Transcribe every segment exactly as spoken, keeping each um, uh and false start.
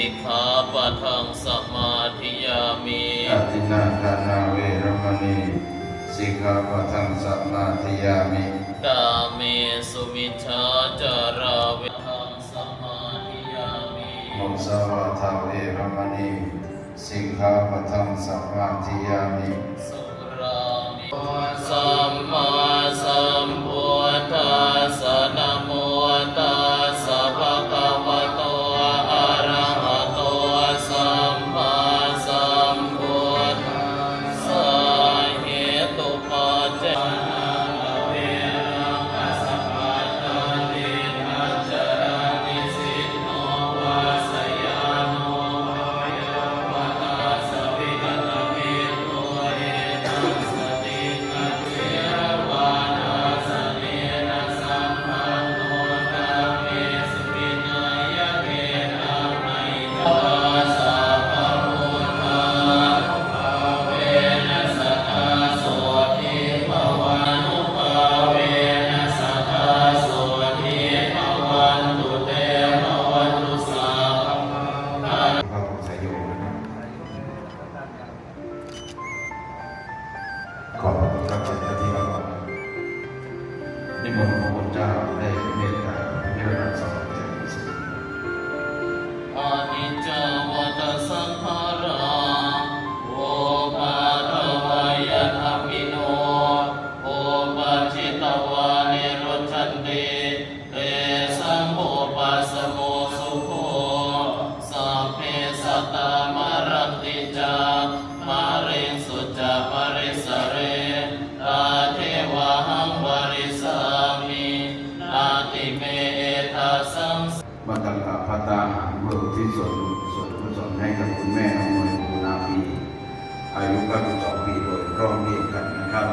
Sikkhāpadaṃ samādiyāmi. Adinnādānā veramaṇī sikkhāpadaṃ samādiyāmi. Kāmesu micchācārā ve samādiyāmi. Musāvādā veramaṇī sikkhāpadaṃ samādiyāmi. Sammāsambuddhassa. Namo tassa bhagavato arahato sammāsambuddhassa. Hetupaccaขอบพระคุณครับ เชิญครับที่ครับ นิมนต์พระคุณเจ้าได้เมตตาพิจารณาสอนแจกภิกษุ Aniccā vata saṅkhārā, uppādavayadhammino, uppajjitvā nirujjhanti, tesaṃ vūpasamo sukho. Sabbe sattā maranti ca, mariṃsu ca marissare, tathevāhaṃ marissāmi, natthi me ettha saṃ มาตักบาตรภัตตาหาร เพื่ออุทิศส่วนบุญส่วนกุศลให้กับคุณแม่อำนวย ภูนาปี อายุ เก้าสิบสอง ปี โดยพร้อมเพรียงกันนะครับ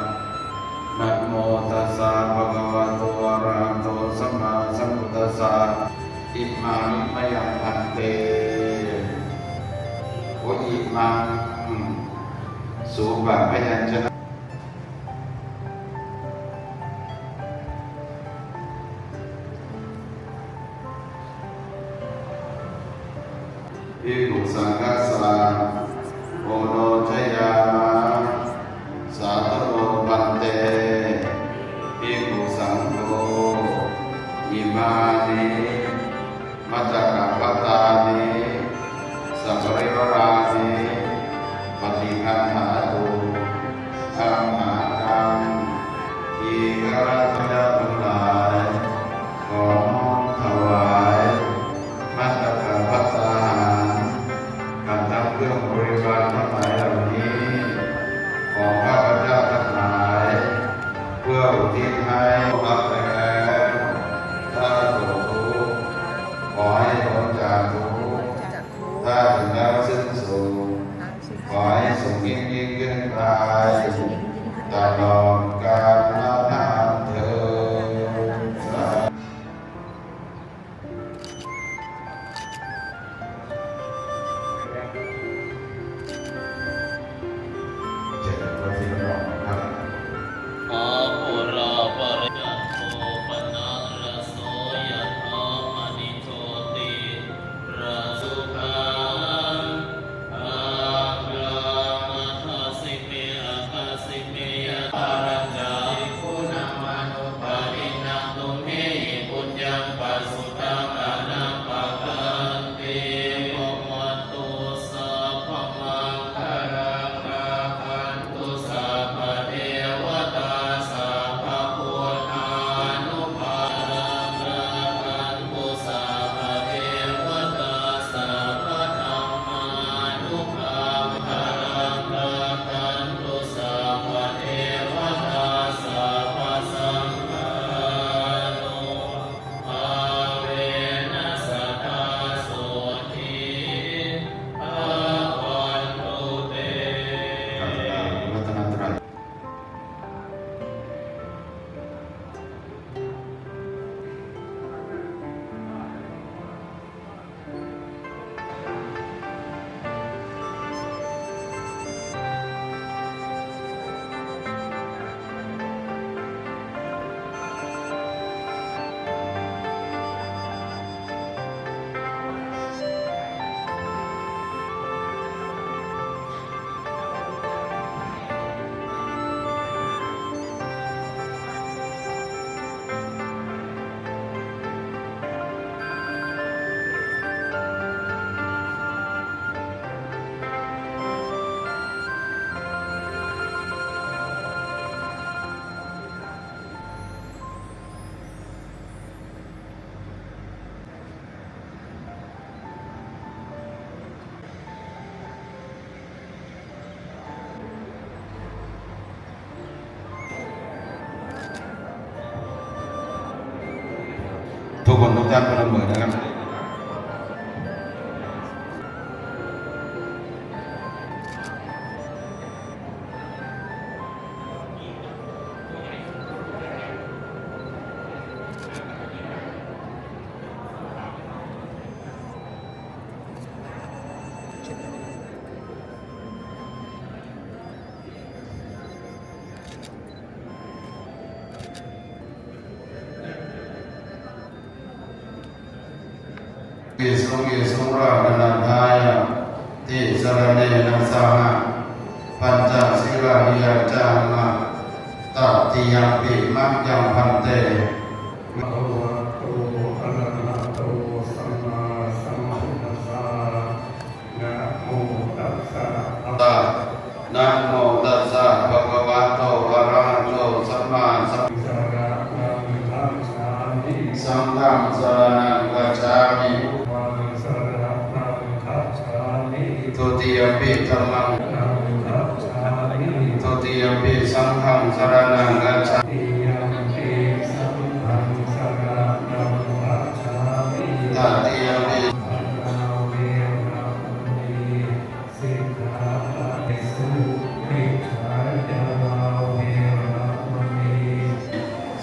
Namo tassa bhagavato arahato sammāsambuddhassa. Imāni mayaṃ bhante. โอ้ อิมัง สูปะพยัญชนะ Bhikkhusaṅghassa. Oṇojayāma. Sādhu no bhante. Bhikkhusaṅgho. Imāni. Maccakapattāni saparivārāni paṭiggaṇhātu amhākaṃ. ทีฆราวาสทั้งหลาย ขอน้อมถวาย มัจจกภัตตาหาร กับทั้งเครื่องบริวารทั้งหลายเหล่านี้ ของข้าพเจ้าทั้งหลาย เพื่ออุทิศให้รับแล้ว ถ้าตกทุกข์ ขอให้พ้นจากทุกข์ ถ้าถึงแล้วซึ่งสุข ขอให้สุขยิ่งยิ่งขึ้นไป ตลอดกาลนานเทอญ สาธุ เชิญพระที่นั่งครับ Aparāparittaṃ kho panāraso yathā maṇi jotiraso. Sukhaṃ akammathāsi ทุกท่านพนมมือนะครับ Visuṃ visuṃ rakkhaṇatthāya tisaraṇena saha pañca sīlāni yācāma. Tatiyampi mayaṃ bhante. Bhagavato arahato sammāsambuddhassa. Namo tassa. Namo tassa bhagavato arahato sammāsambuddhassa. Saraṇaṃ gacchāmi. Saṅghaṃ saraṇaṃ gacchāmi. Dhammaṃ saraṇaṃ gacchāmi. Dutiyampi dhammaṃ. Saraṇaṃ gacchāmi. Dutiyampi saṅghaṃ saraṇaṃ gacchāmi. Tatiyampi saṅghaṃ saraṇaṃ gacchāmi. Tatiyampi. Sīlāni sikkhāpadaṃ samādiyāmi.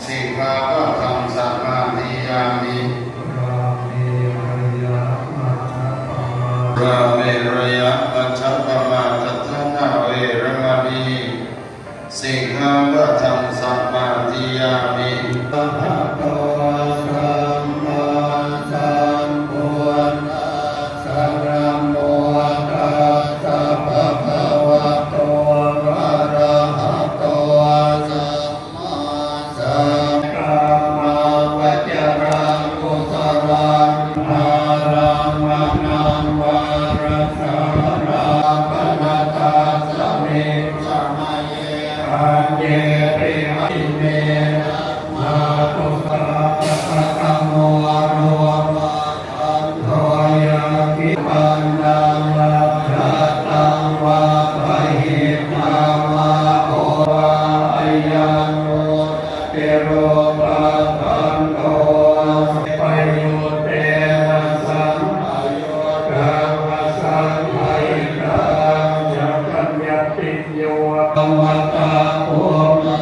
Sikkhāpadaṃ samādiyāmi. Sūrāmerayamajjapamā. Sūrāmerayamajjapamādaṭṭhānā veramaṇī sikkhāpadaṃ samādiyāmi. Arahato sammāsambuddhassa. Namo tassa bhagavato arahato sammāsambuddhassa. Kammāvacaraṃ kusalaṃ, ārammaṇaṃ vā rājasānaṃ, pānatassa miṃ samaye bhaññepi ime dhammā kusalā. Sakadhammo rūpakkhandho, yadi pannaṃ ajjhattaṃ vā bahiddhā vā, oḷāro vā ayaṃ rūpakkhandho. Sampayuttena sampayuttaṃ, asaṃhāhitaṃ ca paññattiyo. Bhagavatā purana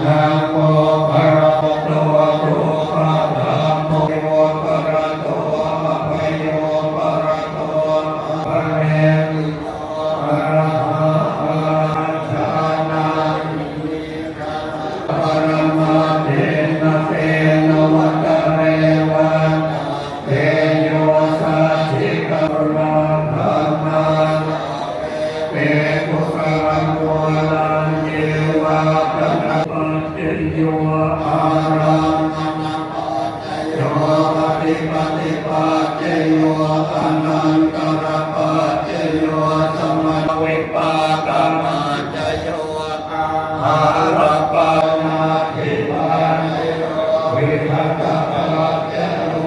nāgo paramatto rūpadhammo, bhayūparato abhayūparato aparājito, arahā arahajānāti. Paramatthenate navatareva, tejo sacchika. Te kusalamūlā, ye vā pana. Paccayo, ārammaṇapaccayo, adhipatipaccayo, anantarapaccayo, samana. Vipākapaccayo, āhārapaccayo, vigatapaccayo.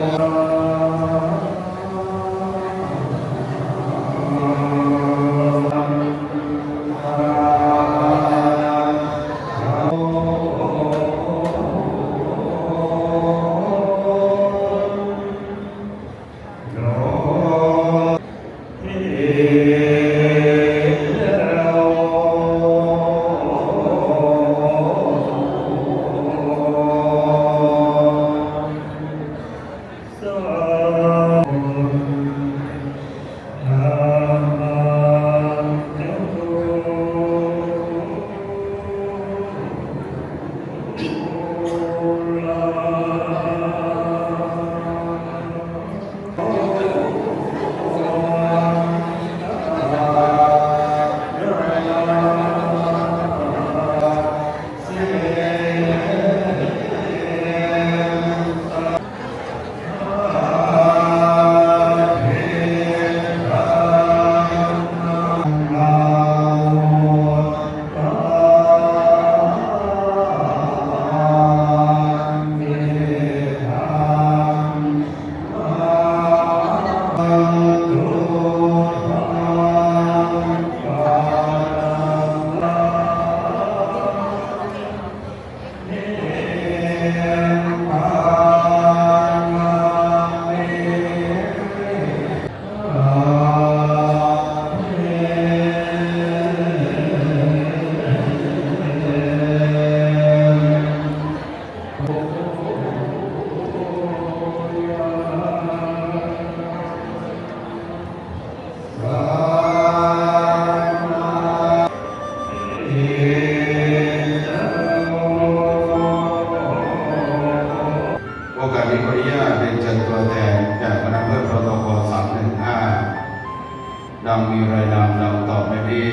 นามดังต่อไปนี้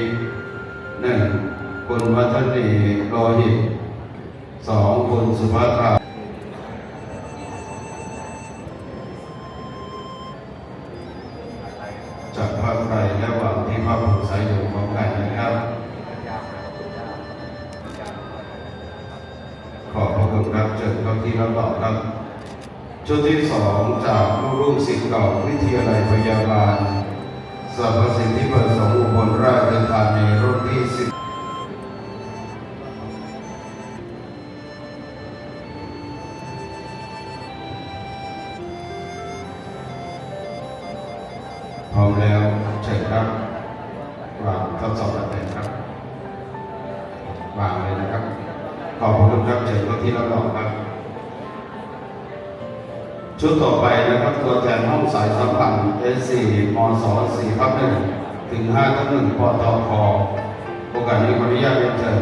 หนึ่ง คุณวัฒนี โลหิต สอง คุณสุภัทรา จับผ้าไตรและวางที่ผ้าผ่อนใสอยู่พร้อมกันนะครับ ขอบพระคุณครับ เชิญเข้าที่รับรองครับ ชุดที่สอง จากลูกๆ ศิษย์เก่าวิทยาลัยพยาบาล สรรพสิทธิประสงค์อุบลราชธานี รุ่นที่สิบ พร้อมแล้วเชิญครับ วางทดสอบตำแหน่งครับ วางเลยนะครับ ขอบพระคุณครับ เชิญเข้าที่รับรองครับ ชุดต่อไปนะครับ ตัวแทนห้องสายสัมพันธ์ เอสสี่ มส สี่ทับหนึ่ง ถึง ห้าทับหนึ่ง ปตค โอกาสนี้ขออนุญาตเรียนเชิญ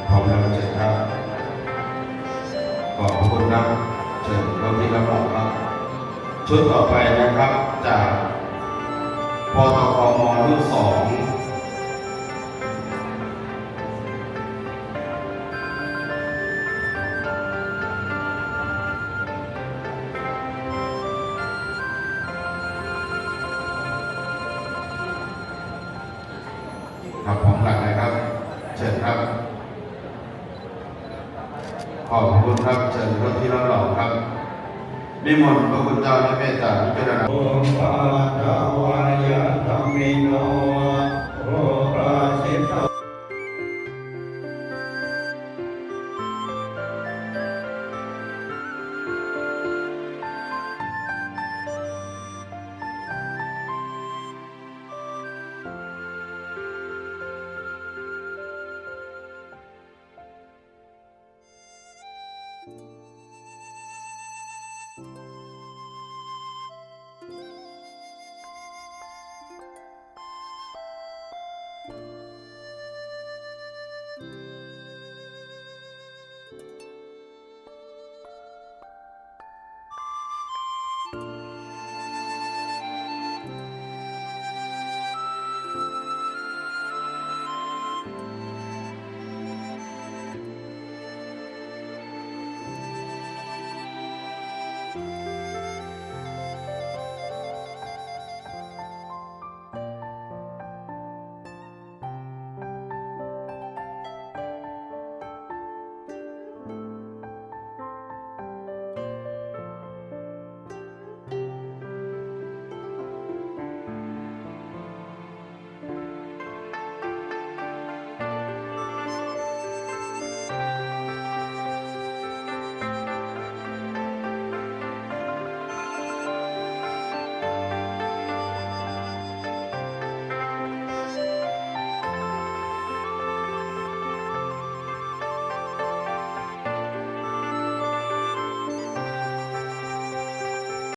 พร้อมแล้วเชิญครับ ขอบพระคุณครับ เชิญเข้าที่รับรองครับ ชุดต่อไปนะครับ จาก ปตค ม ลูกสอง ครับ พร้อมกันนะครับ เชิญครับ ขอบพระคุณครับ เชิญเข้าที่รับรองครับ นิมนต์พระคุณเจ้าได้เมตตาพิจารณา Upādavayadhammino, upāsita